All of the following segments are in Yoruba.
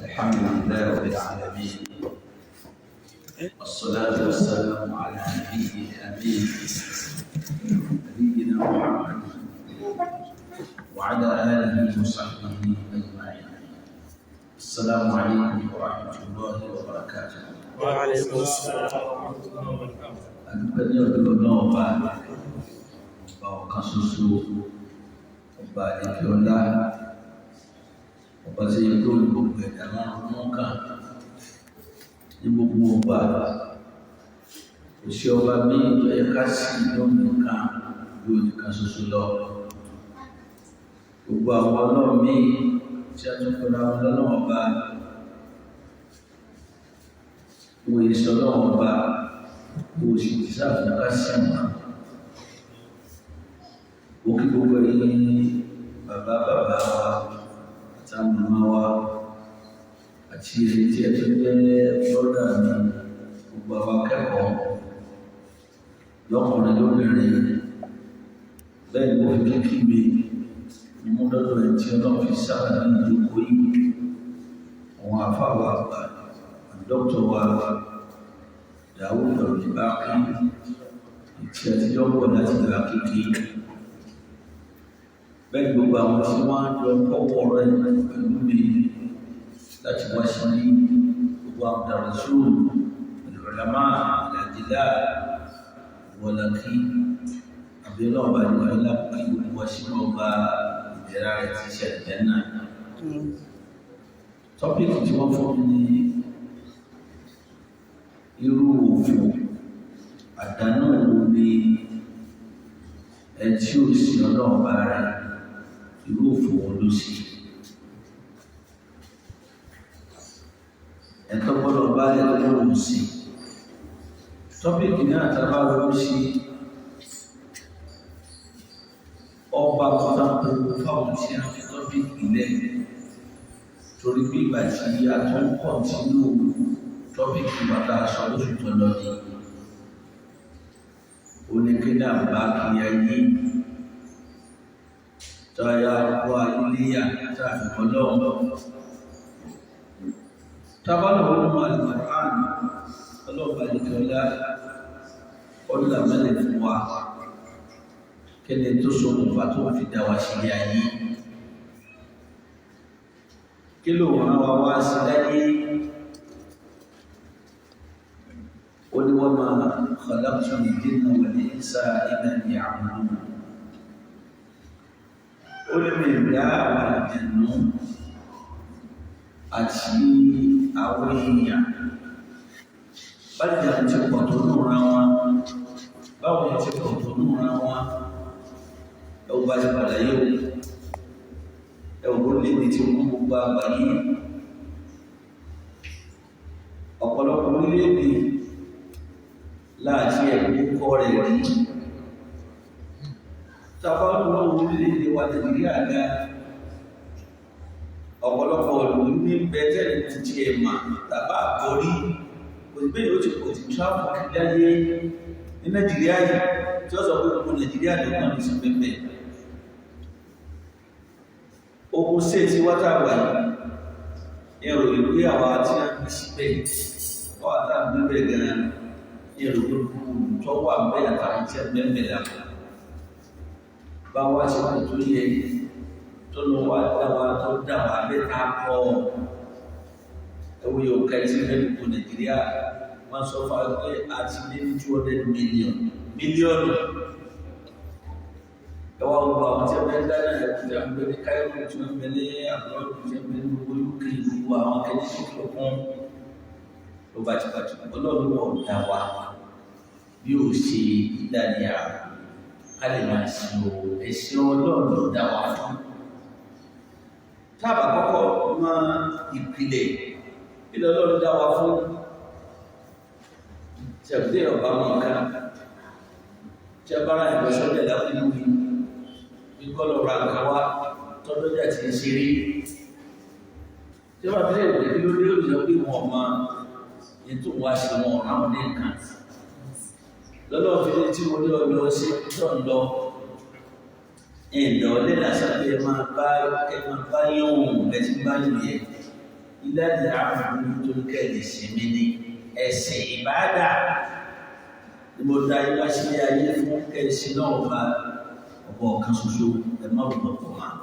الحمد لله رب العالمين، والصلاة والسلام على نبيه الأمين، نبينا محمد وعلى آله وصحبه أجمعين. السلام عليكم ورحمة الله وبركاته. وعليكم السلام ورحمة الله وبركاته. Adúpẹ́ ní ọ̀dọ̀ Ọlọ́run ọba, ọba ọ̀kan ṣoṣo, ọba àdékè ọlá, ọba tí yẹ kó gbogbo ẹ̀dá máa ń mú kàn ní gbogbo ọba. Kò sí ọba míì tó yẹ ká sí lónìí kan bí onìkan ṣoṣo lọ. Gbogbo àwọn ọlọ́run míì tí a tún fẹ́ra wọn lọ́lọ́run ọba, wòye sọlọ́run ọba, kò sì ti sáfù ká sí wọn. Ó kí gbogbo ẹ̀yin bàbá bàbá wa àtàwọn màmá wa àti èyí tí ẹ tún jẹ́ bọ́dà mi, gbogbo àwọn akẹ́kọ̀ọ́ lọ́kùnrin lóbìnrin. Bẹ́ẹ̀ ni mo fi kíkí mi ni mo dọ́dọ̀ ẹ̀ tí Ọlọ́run fi sábà ní ìjókòó yìí, àwọn àfáà wa àgbà, dókítà wa Dawud Abdulbaki, tí a ti jọ ń bọ̀ láti ìgbà kékeré. Bẹ́ẹ̀ ni gbogbo àwọn tí wọ́n á jọ kọ́kọ́ rẹ̀ pẹ̀lú mi láti wá sí ní gbogbo àwọn dàrúsùn al-ulama al-adilla wọ̀làkí àbíọ́lá ọba ìwà kí gbogbo wa sínú ọba ìdẹ̀ra rẹ̀ ti ṣe àlùjánnà. Tọ́pìkì tí wọ́n fún mi ní irú òfò àdánù wo ni ẹ tí ò sí Ọlọ́run bá rẹ̀, irú òfò wo ló sí? Ẹ̀tọ́ gbọ́dọ̀ bá ẹ̀ tó lóun sí. Tọ́pìkì náà tá a bá ronú sí, ọba kọ́tàkó fáwọn tí a fi tọ́pìkì lẹ̀, torí bí ìgbà tí a tún kọ̀ntínú tọ́pìkì wa tá a sọ lóṣù tó lọ ní oníkédà bá kí ayé táyà wá iléyà tá a fi kọ́ lọ́wọ́. Tábàlù wọn mú Al-Qur'an, ọlọ́ọ̀bà nìkọ́lá ọ̀là mẹ́lẹ̀ fún wa kẹ́ni tó ṣokùnfà tó fi dá wa sílé ayé, kí ló rán wa wá sí láyé? Ó ní wa ma khalaqtul jinna wal insa illa liya'budun. Ó ní mi dá àwọn àlùjànnú àti àwọn èèyàn bájá ti pọ̀ tó núra wọn, báwo ni ti pọ̀ tó núra wọn? Ẹwù bá ti padà yóò ẹwù ló lè ní ti kún gbogbo àgbáyé. Ọ̀pọ̀lọpọ̀ orílẹ̀-èdè láti ẹ̀kú kọ́ rẹ̀ rí. Tàbá lọ́wọ́ orílẹ̀-èdè wa Nàìjíríà ga, ọ̀pọ̀lọpọ̀ ìlú ní bẹ́tẹ̀lì ti ẹ̀ mà tàbá àkọ́rí òsìgbé yóò ti pọ̀ tí tíráfù láyé ní Nàìjíríà yìí tí ó sọ pé gbogbo Nàìjíríà lọ́gbọ̀n ní sùn pẹ́pẹ́. Ogun sí ti wá tá wà yìí ní ẹ̀rọ ìwé àwa tí a ń gbé síbẹ̀, wọ́n àtà ń gbé bẹ̀ gan-an ní ẹ̀rọ gbogbo tó wà bẹ́ẹ̀ àtàwọn tí a ń bẹ́ẹ̀ bẹ́ẹ̀ lápò bá wá sí kò tó yẹ tó lọ wá dá wa tó dá wa lẹ́ta kọ́. Ẹ̀wọ̀n yóò ká ẹtí mẹ́rin kò Nàìjíríà, wọ́n sọ fún wa pé a ti lé ní 200 million mílíọ̀nù. Ẹwà gbogbo àwọn tí a bẹ dáná ẹ̀kú tí a ń bẹ ní Cairo, tí wọ́n ń bẹ ní abroad, tí wọ́n ń bẹ ní gbogbo UK, gbogbo àwọn akẹ́kọ̀ọ́ sókè òkun ló bá ti bàtú. Ọlọ́run wọ̀ dá wa bí ó ṣe ìdánìyà ká lè máa sin o, ẹ̀sìn Ọlọ́run ló dá wa fún. Táàbà kọ́kọ́ mọ ìpìlẹ̀ kí lọ́lọ́run dá wa fún, ṣàbùdé ọba mọ nǹkan tí a bá ra ìbọn sọ́jà lápẹ́lú mi kọ́ lọ ra nǹkan wá tọ́jọ́jà ti ń ṣeré, tí wọ́n bá fi lè kí ló dé, òṣìṣẹ́ pé wọn ọmọ ètò wa ṣe wọn ọ̀rọ̀ àwọn ní nǹkan lọ́lọ́run fi lé tí mo ní ọlọ́ sí tó ń lọ ẹ̀dọ̀ lẹ́nà sọ pé ẹ máa bá yóò ẹ ti bá yóò yẹ. Ilé àti àbùkù nítorí kẹ́lẹ̀ sinmi ní ẹ̀sìn ìbáàdà ni mo dá yín wá sílé ayé fún kẹ́sì náà bá ọ̀pọ̀ ọ̀kan ṣoṣo ẹ̀ má bọ̀ pọ̀ máa.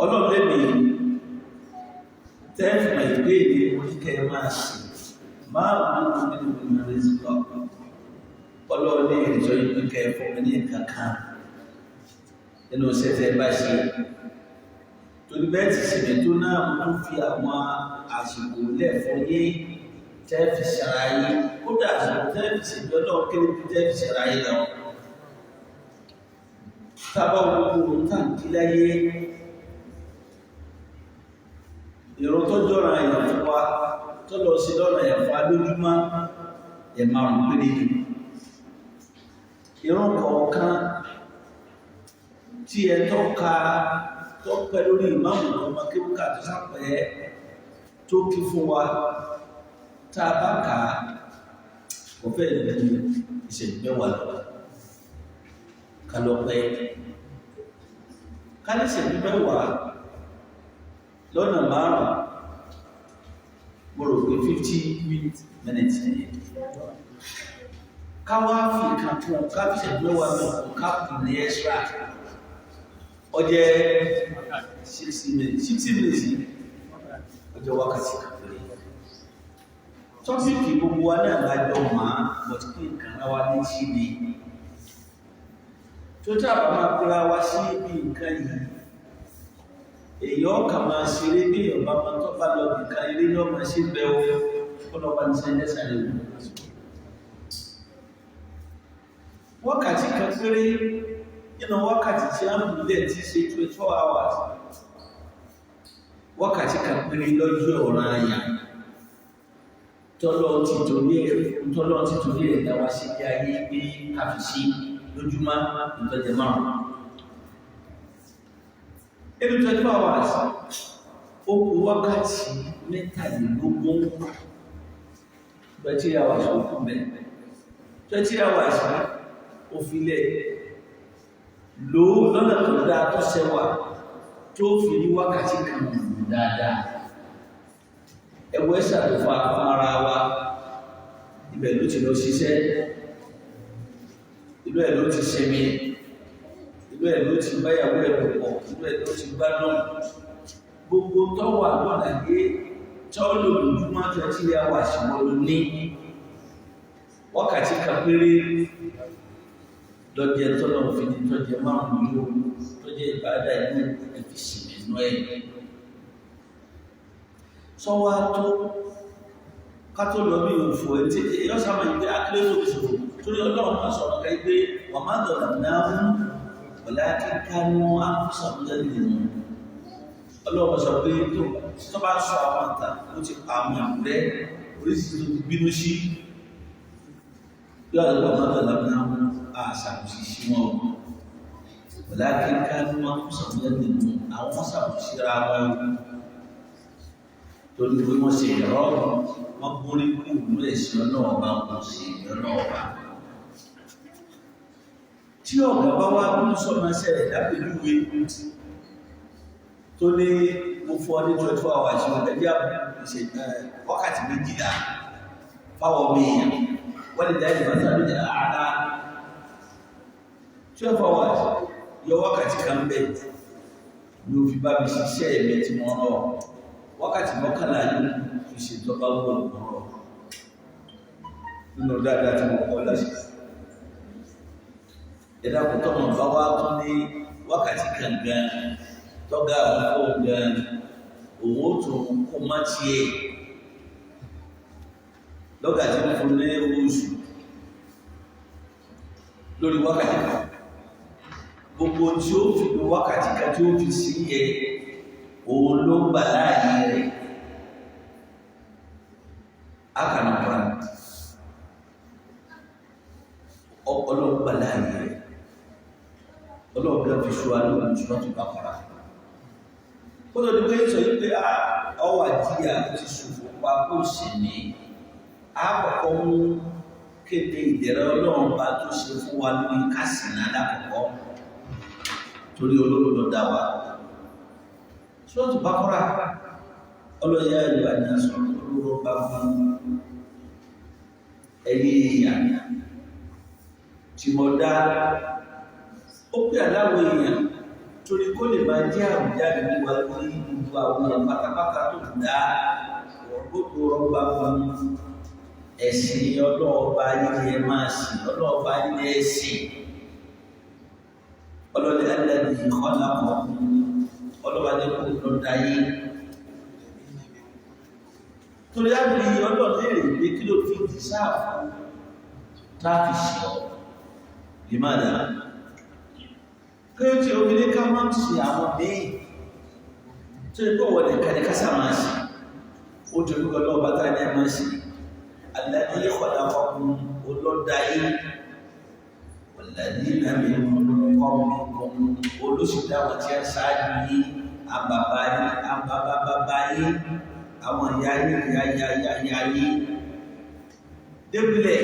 Ọlọ́run lẹ́bi tẹ́ẹ̀fù ìgbé èdè oníkẹ́ máa ṣe máa wù ú nínú ìmọ̀lẹ́ ìsìnkú ọlọ́run ní ìrìnsọ ìpínkẹ́ fún mi ní nǹkan kan nínú iṣẹ́ tẹ́ bá ṣe torí bẹ́ẹ̀ ti ṣèlè tó náà mo tún fi àwọn àsìkò lẹ̀ fún yín tẹ́ẹ̀fì ṣàlàyé kódà àsìkò tẹ́ẹ̀fì ṣèjọ́ náà kéré ju tẹ́ẹ̀fì ṣàlàyé lọ. Tábà gbogbo táǹkì láyé ìrun tó jọra èèyàn fún wa tó lọ sí lọ́nà èèyàn fún wa lójúmọ́ ẹ̀ márùn-ún péré ni. Ìrun kọ̀ọ̀kan tí ẹ tọ́ka tó pẹ́ lórí ìmáàmù ọmọ kéwúkà tó sápẹ́ tó kí fún wa tá a bá kà á kò fẹ́ ju ìṣẹ́jú mẹ́wàá lọ ká lọ pẹ́ ká ní ìṣẹ́jú mẹ́wàá lọ́nà márùn-ún mo rò pé 50 minutes nìyẹn. Ká wá fi kan kún ká fi ìṣẹ́jú mẹ́wàá náà kún ká kù ní extra, ó jẹ́ 60 minutes. 60 minutes yìí ó jẹ́ wákàtí kan péré. Topic gbogbo wa náà lájọ máa bọ̀tí kí nǹkan rá wa létí ni tó tábà máa kóra wá sí ibi nǹkan yìí, èèyàn kà máa ṣeré bí èèyàn bá máa tó bá lọ nìkan eré ní ọmọ ṣe bẹ́ o kó lọ bá ní sẹ́yìn lẹ́sàrẹ́ wò. Wákàtí kan péré nínú wákàtí tí a ń bùlẹ̀ tí ṣe 24 hours, wákàtí kan péré lọ́jọ́ ọ̀ràn àyà tọ́lọ́ ti torí ẹ̀ dá wa sí ilé ayé pé ká fi sí lójúmọ́ ìtọ́jẹ márùn-ún. Inú 24 hours, ó kù wákàtí 23. 20 hours ó kù bẹ́ẹ̀. 20 hours ó filẹ̀ lò ó lọ́nà tó dáa tó ṣẹwà tó fi ní wákàtí kan dáadáa. Ẹwọ́ ṣàlùfà fún ara wa, ibẹ̀ ló ti lọ ṣiṣẹ́, ìlú ẹ̀ ló ti sinmi, ìlú ẹ̀ ló ti báyàwó ẹ̀ lò pọ̀, ìlú ẹ̀ ló ti gbádùn gbogbo tó wà lọ́nà yé tó lò lójúmọ́. 20 hours wọ́n ló ní, wákàtí kan péré lọ́jẹ́ tọ́lọ̀ fi ní tọ́jẹ́ márùn-ún yóò tọ́jẹ́ ìbádà inú ẹ̀fì sinmi inú ẹ̀ sọ́wọ́ tó ká tó lọ bí òfò ẹ̀ tí yọ́ sábà yìí pé akílẹ̀ tó fi ṣòfò torí ọlọ́run máa sọ̀rọ̀ ká pé wọ́n má dọ̀là náà fún ọ̀là kíkà ní wọ́n á fún sàmúlẹ̀ nínú. Ọlọ́run sọ pé tó bá sọ àwọn àtà ó ti pa àwọn ìrẹ́ oríṣiríṣi tó ti bínú sí yóò àdúgbò má dọ̀là náà fún àṣàkóso sí wọn ọ̀là kíkà ní wọ́n á fún sàmúlẹ̀ nínú àwọn ṣàkóso ra wọn torí pé wọ́n ṣe ìrọ́, wọ́n gúnrí kú ìlú ẹ̀sìn ọlọ́ọ̀ba wọn ṣe ìrọ́lọ́ọ̀ba. Tí ọ̀gá bá wá ń sọmọ ṣẹlẹ̀ lápèjúwe tó ní mo fọ́ ní 24 hours, ẹjẹ́ wákàtí 12 fáwọn ọmọ èèyàn, wọ́n lè dá ìbá sábẹ́ jẹ́ àádá 12 hours yọ wákàtí kan bẹ́ẹ̀ ni ó fi bá mi ṣiṣẹ́ ẹ̀mí tí wọ́n rọ̀, wákàtí 11 yóò fi ṣèjọba wọ̀ ọ̀rọ̀ nínú dáadáa tí mo kọ́ láṣẹ. Ẹ̀dá kò tọ́mọ̀ bá wá tún ní wákàtí kan gan tọ́gá àwọn fóun gan òun ó tún kó má tiẹ̀ lọ́gà tí ń fún ní oṣù lórí wákàtí kan, gbogbo tí ó fi wákàtí kan tí ó fi sí yẹ òun ló gbà láàyè rẹ̀ akànnàkùnrin ọlọ́run gbà láàyè rẹ̀. Ọlọ́run kan fi ṣọ́ alóòrùn ṣọ́ tó bá kọ́ra kó tó di pé sọ yìí pé ọwà díà ti ṣòfò pa kó sì ní àkọ́kọ́ mú kéde ìdẹ̀rẹ̀ ọlọ́run bá tó ṣe fún wa lórí kásìnà lákọ̀ọ́kọ́ torí olóró ló dá wa. Sọ́ọ̀tù Bákọ́rà ọlọ́yà ìlú àdìyàsọ̀ olóró bá fún ẹ̀yìn èèyàn tí mo dá. Ó pè aláwọ̀ èèyàn torí kó lè máa jẹ́ àwùjáde níwá lórí gbogbo àwọn èèyàn pátápátá tó dá gbogbo ọba fún ẹ̀sìn ọlọ́ọ̀ba yìí ẹ máa sìn, ọlọ́ọ̀ba yìí ẹ sìn. Ọlọ́dẹ alẹ́bí ìkọ́lá kan ọlọ́ba ní kó lọ dáyé. Torí àbí ọlọ́ọ̀lẹ́ rè pé kí ló fi ti sáàfù táàfì sí ọ ìmáàdà kí ó tí obìnrin ká máa ń ṣe àwọn míì tó yẹ kó wọlé ká ní kásá máa ṣe. Ó torí kọ́ lọ́wọ́ bàtà ní ẹ máa ṣe alẹ́bí ìkọ́lá kan olọ́dáyé ọ̀làdínà mi kọ́ olóṣìdáwọ̀ tí a ṣáájú yìí, àbàbà yìí, àbàbàbà yìí, àwọn ìyá yìí, ìyá ìyá ìyá ìyá yìí débìlẹ̀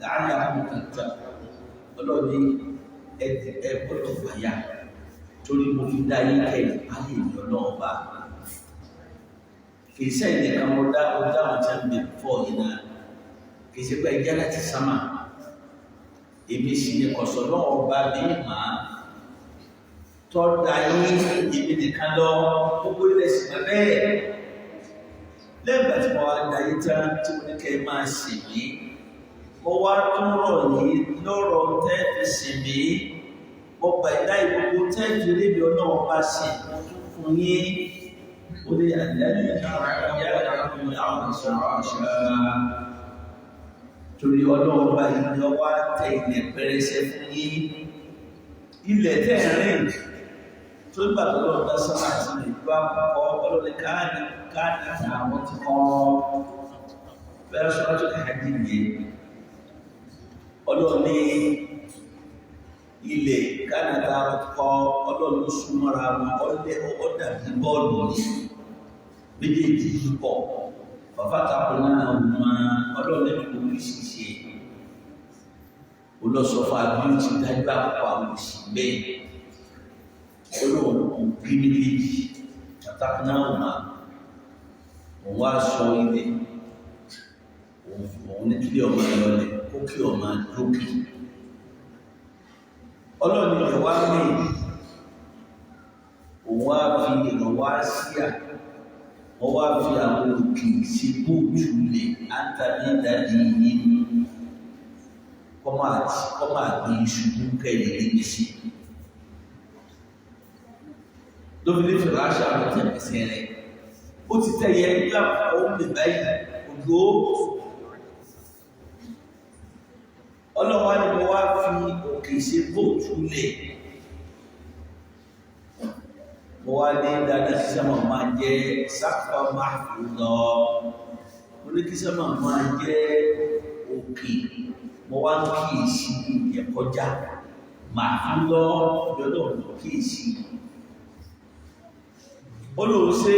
làálàá kùtà. Ọlọ́ọ̀ni ẹ gbọ́dọ̀ fàyà torí mo fi dá yín kẹ́yìn ayé ìjọ náà bá kì í sẹ́yìn nìkan mo dá mo dá àwọn tí a ń bẹ fọ́ yìí náà. Kì í ṣe pé ẹjẹ́ láti sámà èmi sì ni kọ̀sọ̀ náà ọba mi máa tọ́da yín èmi nìkan lọ gbogbo ilẹ̀ sì máa bẹ́ẹ̀. Lẹ́gbàá tí mo wá da yín tán tí mo ní kẹ́ ẹ máa sìn mí, mo wá tún rọ̀ yín lọ́rọ̀ tẹ́ fi sìn mí. Mo gbà ìdá ìgbogbo tẹ́ fi rébi ọlọ́run bá sìn mo tún fún yín. Ó ní àdìyẹ torí ọlọ́run bá yìí ni ọwá tẹ ilẹ̀ pẹrẹsẹ fún yín. Ilẹ̀ tẹ́ ẹ̀ rìn tó gbà tó lọ́ọ́ dá sọ́nà àti ìlú àkọ́kọ́ ọlọ́run káàdì káàdì àwọn ti kọ́ bẹ́ẹ̀ sọ́nà tó káàdì yìí. Ọlọ́run ní ilẹ̀ káàdì àwọn ti kọ́ ọlọ́run súnmọ́ra wọn ọlẹ́ ọ̀dàbí bọ́ọ̀lù ní méjèèjì yìí pọ̀. Bàbá tako náà máa ọlọ́run lẹ́nu kò ní ṣiṣẹ́ olóṣọfà bí ó ti dájú àkókò àwọn òsì bẹ́ẹ̀. Olóhùn kò bí méjèèjì pàtàkì náà máa òun wá sọ ilẹ̀ òun ní kílẹ̀ ọmọ ìlọlẹ̀ kó kí ọmọ lókè. Ọlọ́run ilẹ̀ wá mẹ́ òun wá fi ìrànwá sí à wọ́n wá fi àwọn òkè sí bóòtù lè átàbí ìdajì yìí kọ́ máa gbé ìṣubú kẹ́lẹ̀ níbi sí. Lóbi ní fìlàṣà ló tẹ̀ ẹsẹ̀ rẹ̀. Ó ti tẹ̀yẹ nígbà ó ń lè báyìí òjò. Ọlọ́wọ́ ni mo wá fi òkè sí bóòtù lè. Mo wá ní dáadáa sí sẹ́mọ̀ máa jẹ́ sáfà máa fi lọ. Mo ní kí sẹ́mọ̀ máa jẹ́ òkè. Mo wá ń kíyèsí ìyẹn kọjá. Màá fi lọ ìjọdọ̀ lọ kíyèsí. Ó lóun ṣe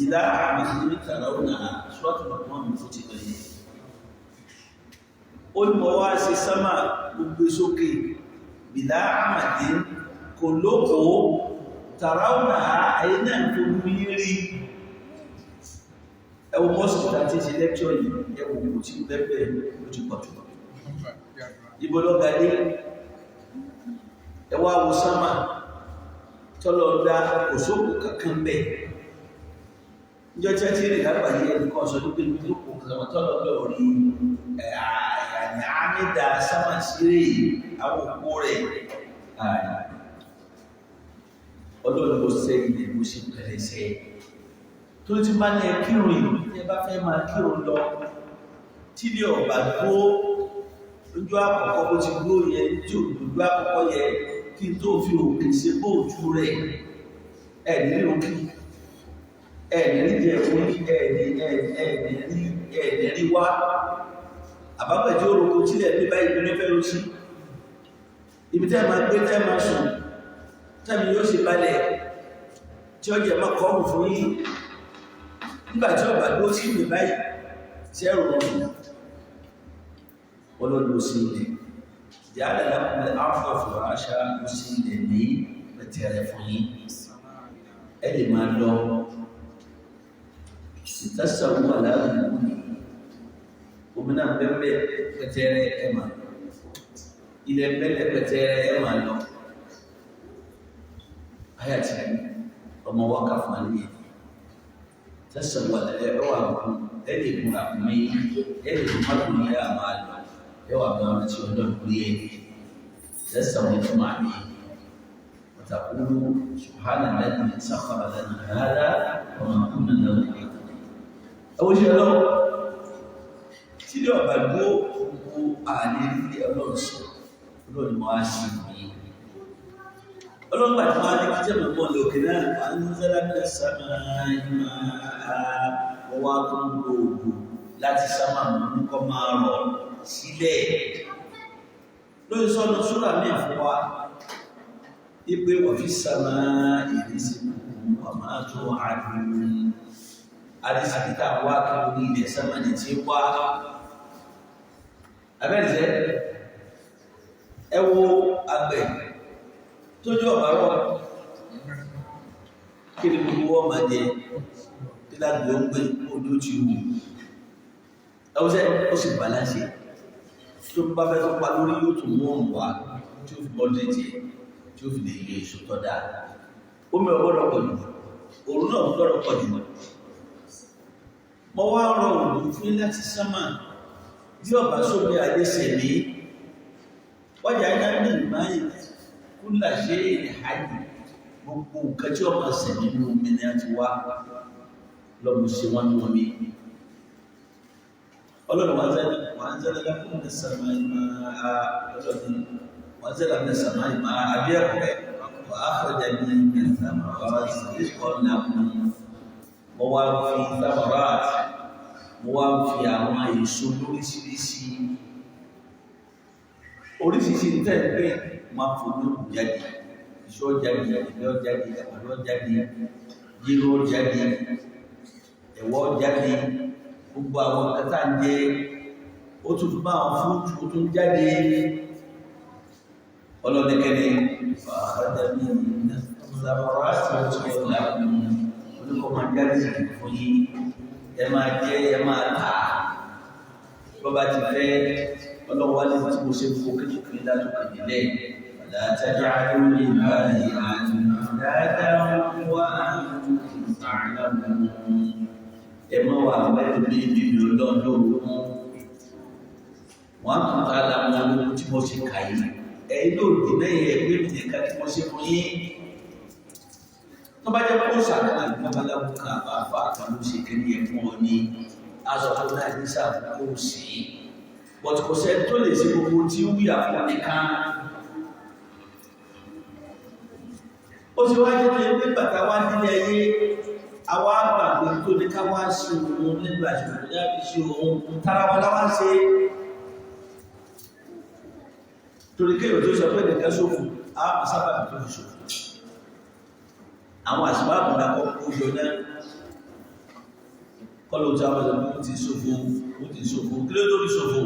ìlà àmì tààrà ó nà ṣọ́ọ̀tù bàbá mi fún ti bẹ̀rẹ̀. Ó ní mo wá ṣe sánmà gbogbo sókè. Ìlà àmàdé kò lóko tàràúnà ayé náà tó mú yí rí. Ẹwọ mọ́sí tàbí ṣe lẹ́kṣọ́ yìí, ẹwọ kò tí bẹ́bẹ̀ ló ti pọ̀jù. Ibo lọ́ga dé, ẹwà wo sánmà tọ́lọ dá kò sókò kankan bẹ̀. Níjọ́ tí a ti rìn lágbàáyé ẹnìkan sọ wípé ní lóko kan tọ́lọ lọ rí àmìdá sánmà sí rè àwọn òkú rẹ̀. Ọlọ́run ló ṣe ilẹ̀ bó ṣe pẹ̀lẹ́sẹ̀ tó ti bá ní ẹkírun yìí tí ẹ bá fẹ́ máa kírun lọ tí ilé ọ̀bà gbó lójú àkọ́kọ́ bó ti gbó yẹ tí ò lójú àkọ́kọ́ yẹ kí n tó fi òkè ṣe bóòtú rẹ̀ ẹ̀ ní òkè ẹ̀ ní jẹ fún ẹ̀ ní ẹ̀ ní wá àbábẹ̀jẹ́ orúkọ tílẹ̀ ní báyìí ló fẹ́ lọ sí ibi tẹ́ máa gbé tẹ́ máa sùn tẹ́mi yóò ṣe balẹ̀ tí ó jẹ́ mọ́ kọ́ọ̀mù fún yín nígbà tí ọba ló sí ìwé báyìí tí ẹ̀rù rọrùn ọlọ́lọ́ sí ilẹ̀ jàálẹ̀ lápùlẹ̀ áfà fòrò àṣà ló sí ilẹ̀ ní pẹ̀tẹ̀rẹ̀ fún yín. Ẹ lè máa lọ ìtàṣàwò aláàbò ní omi náà bẹ́ẹ̀ pẹ̀tẹ́rẹ́ ẹ máa lọ, ilẹ̀ bẹ́ẹ̀ pẹ̀tẹ́rẹ́ ẹ máa lọ. Ayé àti ọmọ wákà fún alẹ́ yìí tàṣàwò ẹ wà kú ẹ lè kú àkúnmí ẹ lè kú mọ́tò ní ẹ máa lọ ẹ wà bá wọn tí ọlọ́run rí ẹ tàṣàwò fún àmì وتقول سبحان الذي سخر لنا هذا وما كنا له مقرنين. Ẹwọ́n ṣe ọlọ́run tí ilé ọ̀bà gbó gbogbo ààrẹ ilé ọlọ́run sí ọlọ́run wọ́n á sí mi. Ọlọ́run gbà tí wọ́n á ní kí jẹ́mọ̀ mọ́ lókè náà wà ń zẹ́lá ní sàmà ìmọ̀ wọ́n wá tó ń lo òògùn láti sámà mú kọ́ máa rọ̀ sílẹ̀. Lórí sọ́nù súrà míì fún wa ipe wàfi sàmà ìrísí wà máa tó àdúrà àdìsíkí tá a wá kí orí ilẹ̀ sámà ní tí wá. Abẹ́rẹ́ ẹ wo àgbẹ̀ tójú ọ̀bá rọ̀ kí ni gbogbo wọn máa jẹ kí lágbè ó ń gbé odó ti wù. Ẹ wọ́n sẹ́ ó sì balance tó bá fẹ́ tó pa lórí yóò tún mú òun wá tí ó fi bọ́ létí tí ó fi lè yọ èso tó dáa. Omi ọgbọ́dọ̀ pọ̀ jù, òun náà gbọ́dọ̀ pọ̀ jù. Mo wá rọ òògùn fún yín láti sánmà bí ọba sómi ayé sẹ̀mí wájà iná ní ìmáyé kúlà ṣe ìhàjì gbogbo nǹkan tí ọmọ sẹ̀mí ní omi ni a ti wá lọ́mọ ṣe wọ́n ní omi. Ọlọ́run wà ń zẹ́lẹ̀ lákùn ní sàmà ìmọ̀ ọlọ́run wà ń zẹ́lẹ̀ ní sàmà ìmọ̀ àbí ẹ̀kọ́ wà á fọjà ní ìmọ̀ mo wá fi thamarat mo wá fi àwọn èso lóríṣiríṣi oríṣiríṣi tẹ́ẹ̀pẹ́ máa fòmí òkú jáde, iṣu jáde, ìgbẹ́ jáde, àgbàdo jáde, jéró jáde, ẹ̀wọ́ jáde, gbogbo àwọn nǹkan tá à ń jẹ ó tún fi bá àwọn fúrúùtù ó tún jáde. Ọlọ́dẹ̀kẹ́ni fàájà ní thamarat oníkọ́ máa jáde fún yín, ẹ máa jẹ ẹ máa tà bọ́ba ti fẹ́. Ọlọ́wọ́ ní tí mo ṣe fún kékeré látòkè nílẹ̀ látàjà lórí ìbáyìí dáadáa wá ẹ má wà mẹ́rin bí bíbí ọlọ́dún òun wọ́n á tún ta làwọn olówó tí mo ṣe kà yìí ẹ̀yin ló dì náà yẹ pé mi nìkan tí mo ṣe fún yín. Tó bá jẹ́ kó sàkánà ní babaláwo kan àbáfà kan ló ṣe kí ni ẹ̀ fún ọ ní aṣọ tó náà ní sàkókò sí i but kò sẹ́ni tó lè ṣe gbogbo tí ó wíyà fún nìkan. Ó ṣe wá jẹ́ pé nígbà tá a wá nílé ayé àwa àgbàgbé tó ní ká wá ṣe òun nígbà tí òun yá fi ṣe òun tara wa láwá ṣe. Torí kéèyàn tó sọ pé nìkan ṣòfò á sábà tó fi ṣòfò. Àwọn àṣìbá àbùdá kọ́ kó yọ náà. Kọ́lù tí a wọ́n sọ pé ó ti ṣòfò, ó ti ṣòfò, kí ló tó fi ṣòfò?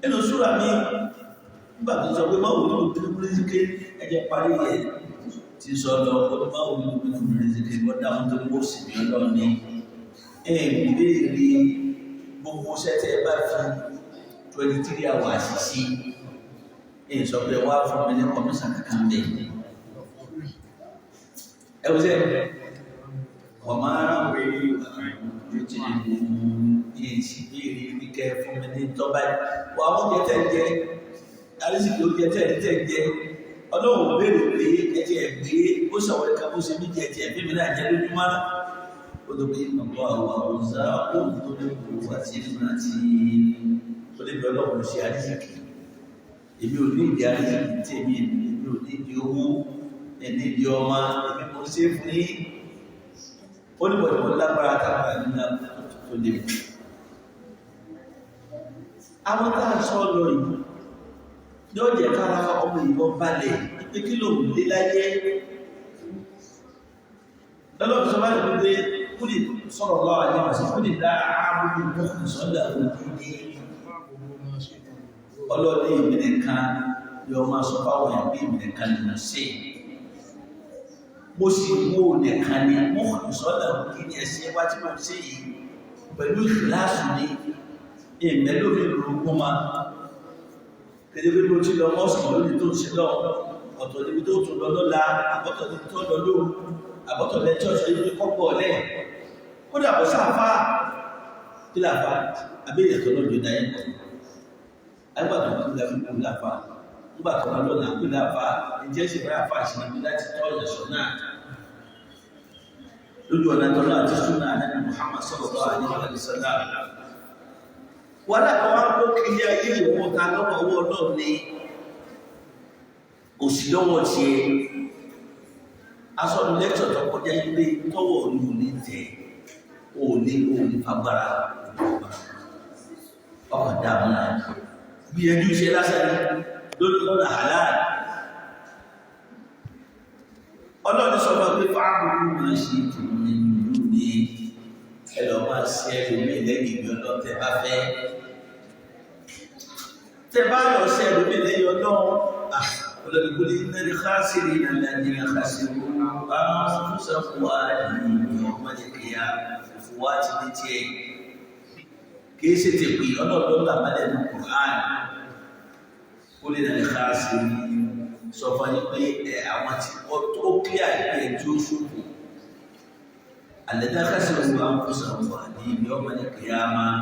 Nínú súrà mi, nígbà tó sọ pé máa wò nínú bíríbírísíké ẹjẹ́ parí ẹ̀ ti sọ lọ, ó ní máa wò nínú bíríbírísíké wọ́n dáhùn tó ní wọ́n sì ní ọlọ́run ní. Ẹ̀ ń béèrè gbogbo iṣẹ́ tẹ́ ẹ bá fi 23 hours sí, ẹ̀ sọ pé wá fún mi ní kọmíṣàn kankan bẹ́ẹ̀. Ẹ wọ́n sẹ́ wọ́n máa ń ìsìbéèrè wíkẹ́ fún mi ní tọ́ba wà àwọn oúnjẹ tẹ̀ ń jẹ arísìkì oúnjẹ tẹ̀ ń tẹ̀ ń jẹ ọlọ́run béèrè pé ẹ̀jẹ̀ gbé ó sọ̀rọ̀ ẹ̀ka bó ṣe mí jẹ ẹ̀jẹ̀ bí mi náà jẹ lójúmọ́ ó tó pé ọ̀pọ̀ àwọn àwòzá ó ń tó lè kó àti ìlú àti oníbi ọlọ́run ṣe arísìkì. Èmi ò ní ìdí arísìkì tí èmi ò ní ìdí owó ní ìdí ọmọ èmi mo ṣe fún yín. Ó ní bọ̀dọ̀ mo lágbára tábà nínú tó lè mú. Àwọn tá a sọ lọ yìí yóò jẹ́ kára ọmọ ìwọ̀n balẹ̀ pé kí lòun lé láyé. Lọ́lọ́pù sọ bá lè pé kúlì sọ̀rọ̀ lọ́wọ́ àjẹmọ̀ sí kúlì láàárọ̀ mọ́kùn sọ́dà òbí ní ọlọ́dẹ ìmì nìkan yóò máa sọ fáwọn èèyàn pé ìmì nìkan lè sí. Mo sì mú nìkan ni mo sọ́dọ̀ kí ni ẹ̀sìn wá tí mo ṣe yìí pẹ̀lú ìfìláṣù ni ìmẹ́lòmí lórúkún ma kéde pé mo ti lọ mọ́sùn lónìí tó ń ṣe lọ ọ̀tọ̀ níbi tó tún lọ lọ́la àbọ̀tọ̀ níbi tó lọ lóru àbọ̀tọ̀ lẹ́jọ́ sọ ibi kọ́pọ̀ ọ̀lẹ́ kódà bọ́ sáfà kí làfà abéyẹ̀ tó lọ́jọ́ dáyé kọ́ àgbàdo kí la fi kú làfà nígbà tó lọ lọ́nà kú làfà ìjẹ́ sì bá àfà sí ibi láti tọ́ ìyẹ̀sọ̀ náà lójú ọ̀nà tọ́lá àti súnà ànábì Muhammad sallallahu alaihi wasallam. Wàhálà kan wá kó kiri ayé ìwọ̀n ta lọ́wọ́ ọwọ́ Ọlọ́run ni kò sí lọ́wọ́ tiẹ̀. Asọ́nu lẹ́kṣọ̀ tó kọjá ilé tọ́wọ́ ní òní tẹ̀ òní òní fagbára ọkọ̀ dààmú náà gbìyànjú ṣe lásán lórí lọ́nà halal. Ọlọ́run sọ fún pé fáàbùkù máa ṣe tòun nínú ìlú ní ẹ lọ máa ṣe ẹlòmíì lẹ́yìn ìgbẹ́ ọlọ́run tẹ bá fẹ́. Tẹ bá lọ ṣe ẹlòmíì lẹ́yìn ọlọ́run, ọlọ́run kò lè ní khasiri alladhina khasiru anfusahum wa ahlihim yawmal qiyamah òfò wá ti ní tiẹ̀. Kì í ṣe tèpè ọlọ́run ló là mọ́lẹ̀ ní Qur'an. Kò lè ní khasiri sọ fún yín pé ẹ àwọn tí ó kílíà pé ẹ tí ó ṣòfò alladhina khasiru anfusahum wa ahlihim yawmal qiyamah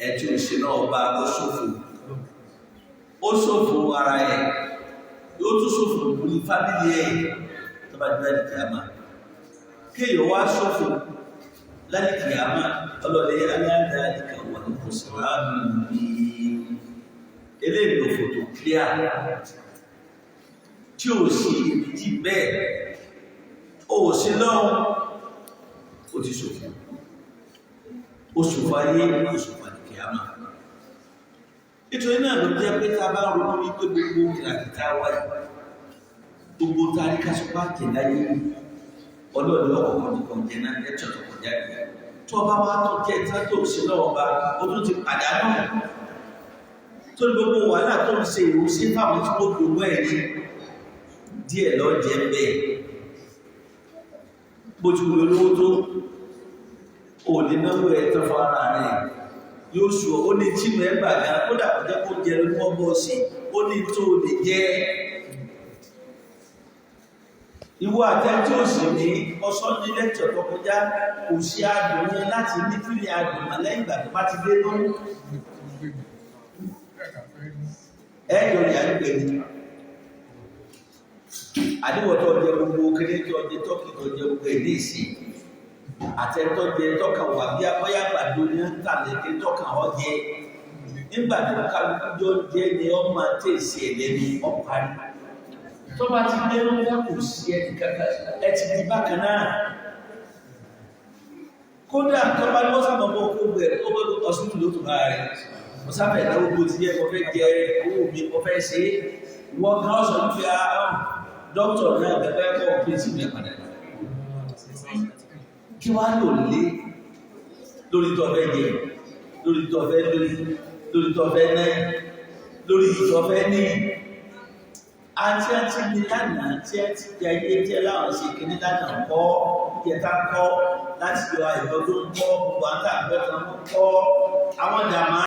ẹ tí ó ṣe náà bá ó ṣòfò ó ṣòfò ara ẹ yóò tún ṣòfò lórí fábílì ẹ tó bá dúró ní kìámà kéèyàn wá ṣòfò lálẹ́ kìámà ọlọ́dẹ aláǹdà nìkan wà ní kò sọ̀rọ̀ àmì eléyìí lòfò tó kílíà tí ò sí ìbìtì bẹ́ẹ̀ ó sí lọ́wọ́ ó ti ṣòfò ó ṣòfò ayé ó ṣòfò àdìkìyàmà. Nítorí náà ló jẹ́ pé tá a bá ronú wípé gbogbo kìràkìtà wa yìí gbogbo tá a rí ká sọpá tẹ̀láyé ọlọ́ọ̀dẹ ọkọ̀ọ̀kan nìkan jẹ náà lẹ́tọ̀ tó kọjá nìyẹn tó ọba wa tó jẹ́ tá tó sí lọ́wọ́ bá ó tún ti pàdánù tó ní gbogbo wàhálà tó ń ṣe ìwòsí fáwọn tí wọ́n gbogbo ẹ̀ ní díẹ̀ lọ jẹ bẹ́ẹ̀ bó ti wúlò lówó tó ò ní náwó ẹ̀ tán fún ara rẹ̀ yóò sùn ó ní tí mẹ́ gbà gan kódà kó jẹ́ kó jẹ ló bọ́ sí ó ní tó lè jẹ́ ìwọ àtẹ́tí ò sì ní ọsán ní lẹ́tọ̀ tó kọjá kò sí adùn yẹn láti ní fílì adùn mọ́ lẹ́yìn ìgbà tó bá ti dé lórí ẹ̀yọ̀ ní àdúgbò ẹni àdíwọ̀ tó jẹ gbogbo kéré tó jẹ tọ́kì tó jẹ gbogbo ẹ̀dí ìsìn àtẹ̀tọ́ jẹ tọ́ka wà bí abọ́yá àgbàdo ní tàlẹ̀ kí tọ́ka ọ jẹ nígbà tó kálukú jọ jẹ ni ọ máa tẹ̀sí ẹ̀ lẹ́nu ọ̀parí tó bá ti dé lọ́wọ́ kò sí ẹnì kankan ẹ ti di bákan náà kódà tó bá ní wọ́n sábà bọ́ kó gbẹ ó bọ́ ọsùn ló tó bá rẹ̀ mo sábà ìnáwó bó ti yẹ mo fẹ́ jẹ owó mi mo fẹ́ ṣe é wọ́n gan ọ̀sán fi dókítà náà bẹ̀rẹ̀ kọ́ pèsè mi padà kí wàá lò lé lórí tó fẹ́ jẹ lórí tó fẹ́ lórí lórí tó fẹ́ ná lórí tó fẹ́ ní àti àti ní lánàá tí ẹ ti jẹ ayé tí ẹ láwọn ṣe kíní lánàá kọ́ ìjẹta kọ́ láti yọ àìlọ́dún kọ́ gbogbo àtàgbẹ́ta kọ́ àwọn dàmá.